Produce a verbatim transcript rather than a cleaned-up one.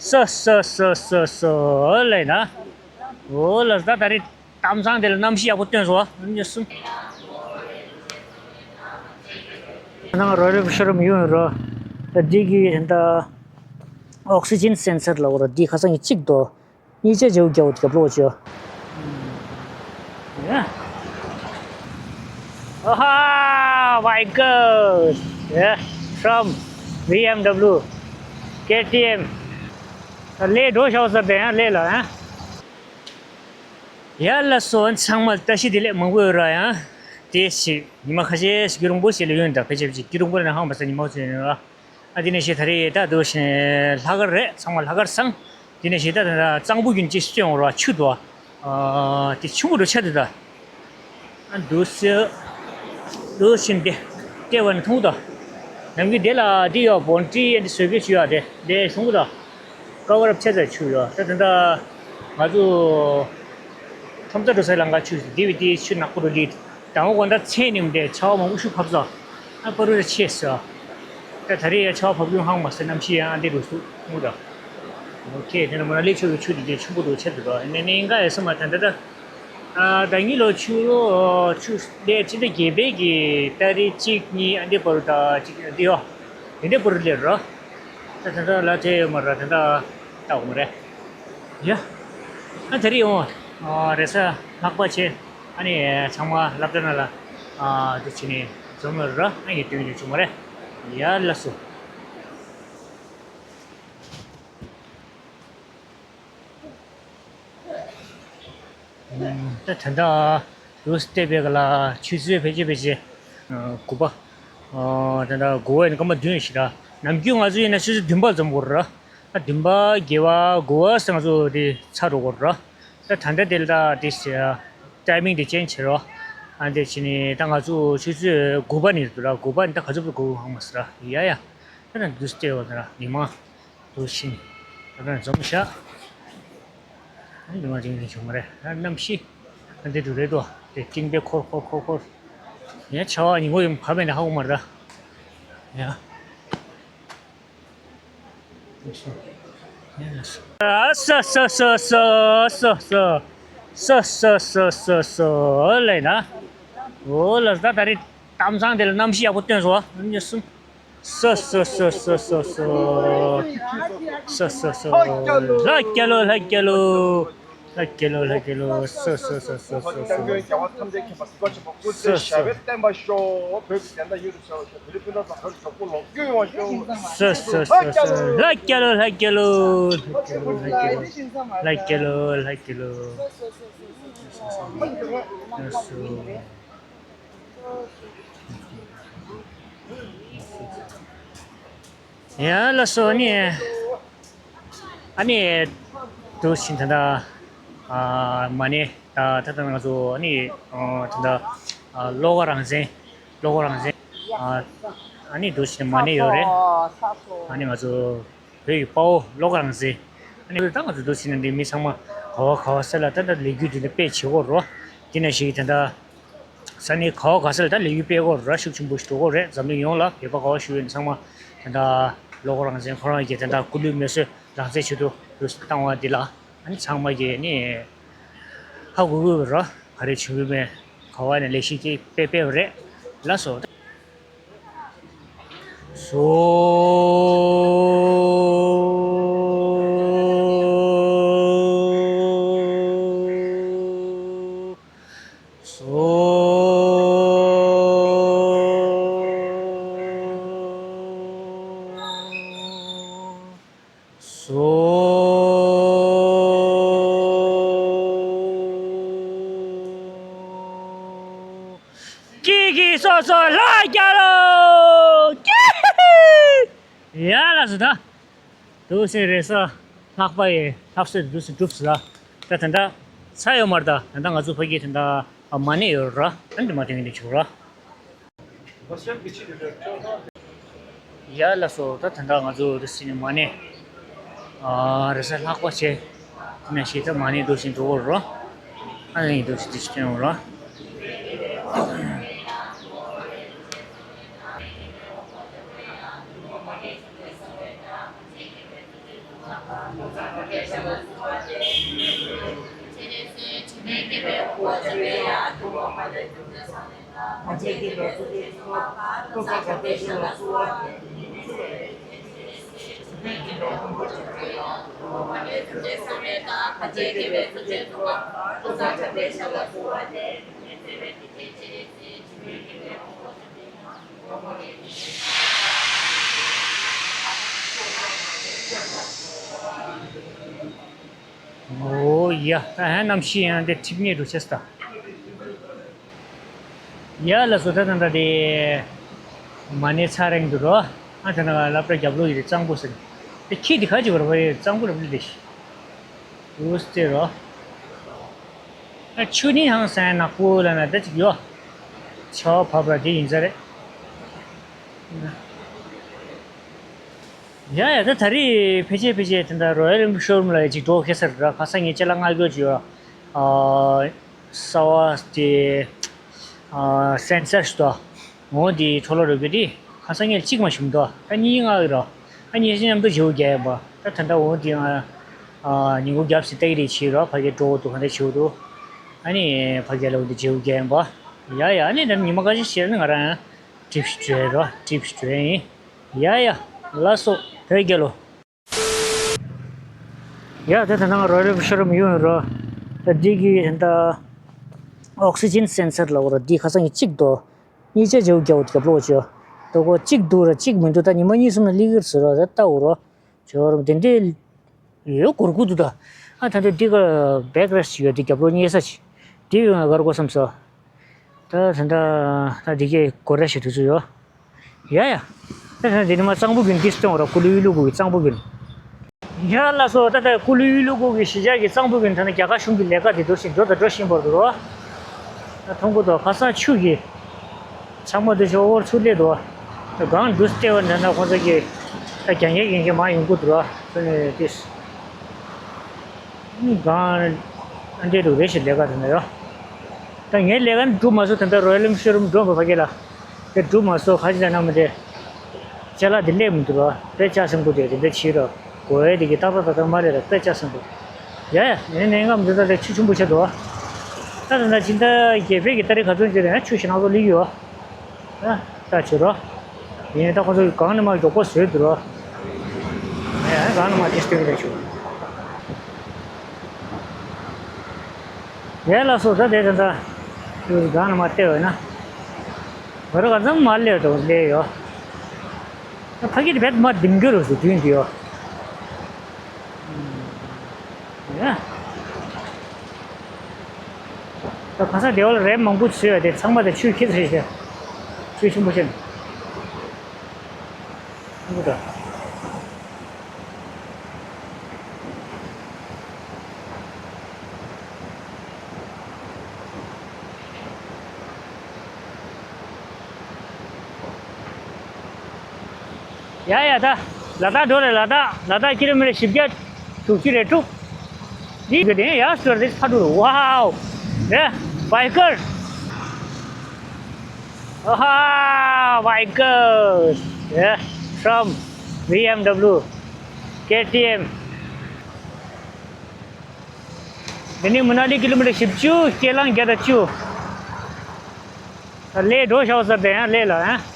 སོ་སོ་སོ་སོ་སོ་ལེ་ན། འོ་ལ་ད་ད་རེས་གཏམ་བཟང་དེ་ལ་གནམ་གཤིས་ཡག་པོ་སྟོན་སོང་། ཨ་ནི་སུ། ནང་རོ་རེ་ཤོ་རུམ་ཡོང་རོ། ད་འདི་གི་ད་ཨོག་སི་ཇན་སེན་སར་ལ་འོ་རོ་འདི་ཁ་སང་གི་གཅིག་ཏོ། གཉིས་ཆ་བྱེའུ་རྒྱག་རྒྱབ་ལོག་བྱོས། Oh my God! Yeah, from B M W, K T M. ལས་འགྲོ་ཤོག་ཟེར་དེ་ཡང་ལས་ལ་ཨ། ཡ་ལ་སོ་ཚང་མ་བཀྲ་ཤིས་བདེ་ལེགས་མང་པོ་ཡོད་ར་ཡང་། དེ་ཞིག་ཉི་མ་ཁ་ཤས་ཤིག་གི་རོང་པོ་ཞིག་ལ་ཡོད་འདྲ་ཕལ་ཆེར་ཅིག་གི་རོང་པོ་ལ་ནི་ཧང་མ་ས་ཉི་མ་ཚོ་ཡོད་ར། ཨ་དེ་ནས་ཞེ་ད་རེས་ད་འདུག་ཞིང་ལྷག་དཀར་རེད། ཚང་མ་ལྷག་དཀར་སང་། དེ་ནས་ཞེ་ད་ད་གཙང་པོ་རྒྱུན་ཅི་སྐྱོན་འོར་བ་ཆུ་དོ། ཨ་དེ་ཆུ་མོ་རུ་ཆ་དེ་ད། ཨ་འདུག་སེ། འདུག་ཞིང་དེ། ལྟེ་བ་ནས་མཐོང་ད། ནམ་རྒྱུན་དེ་ལ་དེ་ཡོད་བོན་ཏི་ཨ་དེ་བཟོས་གི་ཆུ་ཡོད་དེ་དེ་བྱུང་གི་ད། ཀ་བ་རབ་ཆ་ཚ་ཆུ་ཡོད་ད་དེ་ད། ང་ཚོ། ཁྲོམ་ས་འགྲོ་སའི་ལམ་ཁ་ཆུ་དེ་བི་དེ་ཆུ་ནག་པོ་རུ་ལི། དང་པོ་དགོང་དག་མཚན་ནིམ་དེ་ཆར་པ་མང་པོ་ཤུགས་བབས་སོང་། ཨ་པ་རུ་རེ་ཆེ་སོ། ད་ད་རེས་ཡ་ཆར་པ་བབས་ཡོང་ཧང་མ་སེ་གནམ་གཤིས་ཡང་ཨ་འདི་རུ་སུ་མུ་ད། ཨོ་ཁེ་དེ་ནས་མོ་ན་ལི་ཆུ་གི་ཆུ་དེ་དེ་ཆུ་པོ་རུ་ཆེ་དུ་དོ་ནས་ནས་ཨིན་ག་ཡ་སེ་མ་ད་ད་ད། ཨ་ད་ངི་ལོ་ཆུ་ཆུ་ལས་ཅི་འདྲ་རྒྱལ་པའི་གི་ཏ་རིག་གཅིག་གཉིས་ཨ་འདི་པ་རུ་ད་གཅིག་ཨ་འདི་ཡོ། དེ་འདྲ་པ་རུ་ལས་རོ། ད་ད་ད་ལ་དེ་ཡོད་མ་ར་ད་ད་ད་འོ་མ་རེད། ཡ། ཨ་དེ་རིང་ཡོང་། ཨ་རེས་གཟའ་ལྷག་པ་བྱས། ཨ་ནི་ཚང་མ་སློབ་གྲྭ་ནང་ལ་ཨ་འདུག་བྱས་ནས་འཛོམས་ཡོད་ར། ཨ་ཡི་དོན་ཡོད་བྱུང་བ་རེད། ཡ་ལགས་སོ། ད་ད་ལྟ་ལུས་བལྟས་པའི་ག་ལ་ཆུ་ཚོད་ཕལ་ཆེར་ཕལ་ཆེར་དགུ་པ། ད་ལྟ་དགུ་པ་ཡིན་སྐར་མ་བདུན་ཞིག་ར། ནམ་རྒྱུན་ང་ཚོ་ཡིན་ན་ཆུ་ཚོད་བདུན་པ་འཛོམས་དགོས་ར། ཨ་བདུན་པ་བརྒྱད་པ་དགུ་པ་ཟེར་ང་ཚོ་དེ་ཚར་འགྲོ་དགོས་ར། ད་ད་ལྟ་དེ་ལ་ད་དེ་ཊའི་མིང་དེ་ཅེན་བྱེད་རོགས། ཨ་འདི་བྱས་ནས་ད་ང་ཚོ་ཆུ་ཚོད་དགུ་པ་ནས་འདུག་ར། དགུ་པ་ནས་ད་ག་ཚོད་དགུ་པ་ཧང་མ་སི་ར། ཡ་ཡ། ད་ད་འདུག་སྟེ་བ་ད་ར་མི་མང་དུ་ཕྱིན། ད་ད་འཛོམས་ཤག་ཨ་འདི་མ་ཅིང་ཅིང་བྱུང་མ་རེད། ཨ་གནམ་གཤིས་ཨ་འདི་འདུག་རེད་དོ། དེ་ཏིང་པའི་འཁོར་འཁོར་འཁོར་འཁོར། ཡ་ཆར་པ་ཉིན་མོ་ཡིན་བབས་པས་ན་ཧ་གོ་མ་རེད་ད། ཡ། ས་ས་ས་ས་ས་ས་ས་ས་ལས་ན། འོ་ལ་ད་ད་རེས་གཏམ་བཟང་དེ་ལ་གནམ་གཤིས་ཡག་པོ་སྟོན་སོང་བ། ས་ས་ས་ས་ས་ས་ས་ས་ལྷ་རྒྱལ་ལོ་ལྷ་རྒྱལ་ལོ། ལྷ་རྒྱལ་ལོ་ལྷ་རྒྱལ་ལོ། སོ་སོ་སོ་སོ་སོ་སོ། སྐྱབས་མགོན་རྒྱལ་བ་ཐམས་ཅད་མཁྱེན་པ་གཟིགས་པ་ཆེན་པོ་སྐུ་ཚེ་ཞབས་པད་བརྟན་པར་ཤོག་བོད་ཀྱི་བདེན་མཐའ་ཡུན་རིང་གསལ་བར་ཤོག་བོད་རིགས་སྤུན་ཟླ་ཚོ་བོད་ཀྱི་ཞོགས་པ་ལོ་རྒྱུས་ཡོང་བ་ཤོག་སོ་སོ་སོ་སོ། ལྷ་རྒྱལ་ལོ་ལྷ་རྒྱལ་ལོ། ལྷ་རྒྱལ་ལོ་ལྷ་རྒྱལ་ལོ། ལྷ་རྒྱལ་ལོ་ལྷ་རྒྱལ་ལོ། སོ་སོ། ཡ་ལགས་སོ་ནི། ཨ་ནི། དུ་ཕྱིན་ད་ལྟ། ཨ་མ་ཎི་ད་ད་ལྟ་ང་ཚོ་ཨ་ནི། ཨ་ད་ལྟ། ཨ་བློ་དགའ་རང་བཙན། བློ་དགའ་རང་བཙན། ཨ་ཨ་ནི་དུ་ཕྱིན་མ་ཎི་ཡོད་རེད། ཨ་ནི་ང་ཚོ་བོད་ཀྱི་དཔའ་བོ་བློ་དགའ་རང་བཙན། ཨ་ནི་ད་ང་ཚོ་དུ་ཕྱིན་ནས་འདི་མི་ཚང་མ་ག་བ་ག་བ་ས་ལ་ད་ལྟ་ལས་འགུལ་འདི་འདྲ་སྤེལ་བྱེད་དགོས་རོ། འདི་ན་ཞིག་ད་ལྟ། ས་གནས་ག་བ་ག་ས་ལ་ད་ལས་འགུལ་སྤེལ་དགོས་ར་ཤུགས་ཆེན་པོ་ཞིག་འགྲོ་དགོས་རེད། འཛམ་གླིང་ཡོངས་ལ་བོད་པ་ག་བ་བཞུགས་ཡོད་ཚང་མ་ད་ལྟ་བློ་དགའ་རང་བཙན་ཁོ་རང་གིས་ད་ལྟ་སྐུ་ལུས་མེ་གསོད་རང་བཙན་ཆེད་དུ་ལུས་བཏང་བ་འདི་ལ་ཨ་ནི་ཚང་མ་གིས་ནི་ཧ་གོ་གི་ར། ག་རེ་བྱུང་ཡོད་མེད་ག་བ་ནས་ལས་གཞི་དེ་སྤེལ་སྤེལ་བ་རེད་ལ་སོ། སོ། སོ། སོ། ཀི་ཀི་སོ་སོ་ལྷ་རྒྱལ་ལོ། ཀི་ཧི་ཧི། ཡ་ལགས་སོ་ད། དུ་སེ་རེས་ས་ལྷག་པ་ཡི་ལྷག་སོས་དུ་སེ་གྲུབ་སོ་ད། ད་ད་ད་ས་ཡོད་མར་ད་ད་ད་ང་ཚོ་ཕ་གི་ད་ད་མ་ཎི་ཡོད་ར། ཨ་འདི་མ་དེང་གི་འདི་བྱུང་ར། ཡ་ལགས་སོ་ད་ད་ད་ང་ཚོ་དུ་སེ་ནི་མ་ཎི། ཨ་རེས་ས་ལྷག་པ་བྱས། ན་ཤེས་ད་མ་ཎི་དུ་སེ་འགྲོ་གོ་ར། ཨ་ནི་དུ་སེ་དུ་སེ་ཡོང་ར། ཨོ་ཡ། ད་ཧན་གནམ་གཤིས་ཡང་དེ་འཁྲིག་ངེས་འགྲོ་ཆེ་སྟ། ཡ་ལ་སོ། ད་ད་ད་དེ་མ་ནེ་ཚ་རེང་འདུག་རོ། ཨ་ད་ན་སློབ་གྲྭ་རྒྱབ་ལོགས་ཡི་རེད། གཙང་པོ་ཟེར། དེ་ཁྱི་དེ་ཁ་ཅིག་བར་བ་རེད། གཙང་པོ་རེད་པ་དེ། ཨུ་སྟེ་རོ། ཨ་ཆུ་ནི་ཧང་སང་ནག་པོ་ལ་ན་ད་ཅིག་ཡོ། ཆ་བ་བབ་ར་དེ་ཡིན་ས་རེད། ཡ་ཡ། ད་ད་རེས་ཕལ་ཆེར་ཕལ་ཆེར་དེ་འདྲ་རོ་ཡལ་ཤོ་རུམ་ལ་ཅིག་འགྲོ་ཁེལ་ས་རེད་ར། ཁ་སང་ངས་ཅ་ལག་མངགས་རྒྱུ་ཅིག་ཡོད། ཨ་གསར་བ་དེ་ཨ་སེན་སར་ཞིག་འདུག་འོ་དེ་འཕྲོ་བརླག་རོ་གི་དེ། ཁ་སང་ངས་གཅིག་མ་བྱུང་འདུག་ད་གཉིས་མངགས་ཡོད་ར། ཨ་གཉིས་ཆ་མཉམ་དུ་བརྗེ་པོ་རྒྱག་ཡིན་པ། ད་ད་ལྟ་འོ་དེ་ང་ཨ་ཉིན་གུང་རྒྱབ་ཟིན་ལྟ་གི་རེད། བྱེད་རོགས། ཕ་གིར་འགྲོ་འདུག་ག་འདྲ་བྱེད་འདུག་ཨ་ནི་ཕ་གིར་ལ་འོ་དེ་བརྗེ་པོ་རྒྱག་ཡིན་པ། ཡ་ཡ། ཨ་ནི་ད་ཉི་མ་ཁ་ཤས་ཤིག་ནི་ང་རང་ཊི་རིབ་ཞིག་འགྲོ་ཡ་རོ། ཊི་རིབ་ཞིག་འགྲོ་ཡ་ཡིན། ཡ་ཡ། ལགས་སོ། བོད་རྒྱལ་ལོ། ཡ་ད་ད་ནང་རོ་རེབ་ཤོ་རུམ་ཡོང་རོ། ད་འདི་གི་ད་ཨོག་སི་ཇན་སེན་སར་ལ་འོ་ར། འདི་ཁ་སང་གི་གཅིག་འདུག་གཉིས་ཆ་བརྗེ་པོ་རྒྱག་འོ་དེ་རྒྱབ་ལོགས་ཅོ། ད་གོ་གཅིག་འདུག་ར་གཅིག་མི་འདུག་ད་ཉི་མ་གཉིས་གསུམ་ལ་སླེབས་ཀྱི་རེད་ཟེར་རོ། ད་ལྟ་འོ་རོ། ཇོ་རུ་དེ་འདྲའི་ཡོད་སྐོར་དགུ་འདུག་ད། ཨ་ད་ལྟ་འདི་ག་བེག་རེ་སི་ཡོད་དེ་རྒྱབ་ལོགས་ཉལ་ས་ཅིག་དེ་ཡོད་ང་གར་གོ་བསམ་སོ། ད་ད་ད་ད་འདི་གའི་གོ་ར་ཞིག་དུས་ཚོད་ཡོད། ཡ་ཡ། ད་ད་འདི་ནི་མ་གཙང་པོ་རྒྱུན་ཏིས་སྟོང་ར། ཀུ་ལུ་ཡུ་ལུ་གུ་གི་གཙང་པོ་རྒྱུན། ཡ་ལགས་སོ། ད་ད་ཀུ་ལུ་ཡུ་ལུ་གུ་གི་གཞིས་ཆགས་ཀྱི་གཙང་པོ་རྒྱུན་ད་ནི་རྒྱ་གར་གཞུང་གི་ལས་ཀ་དེ་འགྲོ་བཞིན་འགྲོ་དང་འགྲོ་བཞིན་པར་འགྲོ་རོ། ད་མཐོང་གི་འདུག་ཁ་སང་ཆུ་གི་ཚང་མ་འདི་ཆུ་འོར་ཚུར་སླེབས་འདུག་ད་གང་འདུག་ལྟེ་བ་འདྲ་ན་ཁོང་ཚོ་གི་ད་རྒྱ་ཉལ་གྱིན་གྱི་མ་ཡོང་གི་འདུག་ར། ཚོ་ནས་ཏིས་གང་ཨ་འདྲས་འདུག་རེ་ཞིག་ལས་ཀ་དེ་ན་ཡོད། ད་ངའི་ལས་ཀ་ནི་འགྲུབ་མ་སོང་། ད་ལྟ་རོ་ཡལ་ཤོ་རུམ་འགྲོ་དགོས་ཕ་གི་ལ། དེ་འགྲུབ་མ་སོང་ཁ་ཅིག་ད་ན་མི་དེ་ཅ་ལག་དེ་སླེབས་མི་འདུག་ར། དཔེ་ལྕགས་སེམས་པོ་དེ་དེ་འདྲ་བྱེད་རོགས། གོ་ཡ་དེ་གི་ཏག་ཏག་ཏག་ཏག་མ་རེད་ར། དཔེ་ལྕགས་སེམས་པོ། ཡ་ཡ། ངས་ནས་ང་མི་ཚོ་ད་ཆུ་ཆེན་པོ་ཆགས་འདུག་ད་ད་ད་ཕྱི་ཟླ་བརྒྱད་པའི་གི་ཏ་རིག་ག་ཚོད་ཅིག་རེད། ཆུ་ཞེ་ནག་པོ་སླེབས་ཡོད། ད་ད་བྱོས་རོགས། ཡིན་ད་ཁོ་ཚོ་གང་ནས་མ་མགྱོགས་པོ་བཟོས་འདུག་རོགས། ཡ་ཡ། གང་ནས་མ་དེ་སྟོན་གི་རེད་ཆུ། ཡ་ལགས་སོ། ད་དེ་ད་ད་གང་ནས་མ་བལྟས་བས་ན། བར་ག་ཙམ་མ་སླེབས་དང་སླེབས་ཡོད། ད་ཕ་གི་དེ་བེད་མ་ལྡིང་རྒྱུ་རུ་སུ་དུས་འདི་ཡོད། ཡ། ད་ག་ས་སྡེ་བ་ལ་རེབ་མང་པོ་བཟོས་ཡ་དེ་ཚང་མ་དེ་ཆུ་ཁྱེར་ཟེར་ཤག་ཆུ་ཆེན་པོ་ཆེན། ཨུ་ད། ཡ་ཡ། ད་ལ་དྭགས་འགྲོ་རེད། ལ་དྭགས། ལ་དྭགས་ཀི་ལོ་མི་ཊར་བཞི་བརྒྱ་དྲུག་ཅུ་རེད་དྲུག་འདི་གི་དེ་ཡ་སུ་རེད་ཕ་ཏུ་རུ། Wow. Yeah, bikers. Aha, bikers. Yeah, from B M W, K T M. འདི་ནི་མ་ན་ལི་ཀི་ལོ་མི་ཊར་བཞི་བཅུ། ཁྱེད་རང་བརྒྱ་དང་བཅུ། ད་ལས་འགྲོ་ཤག་ཟེར་དེ་ཡང་ལས་ལ་ཨ།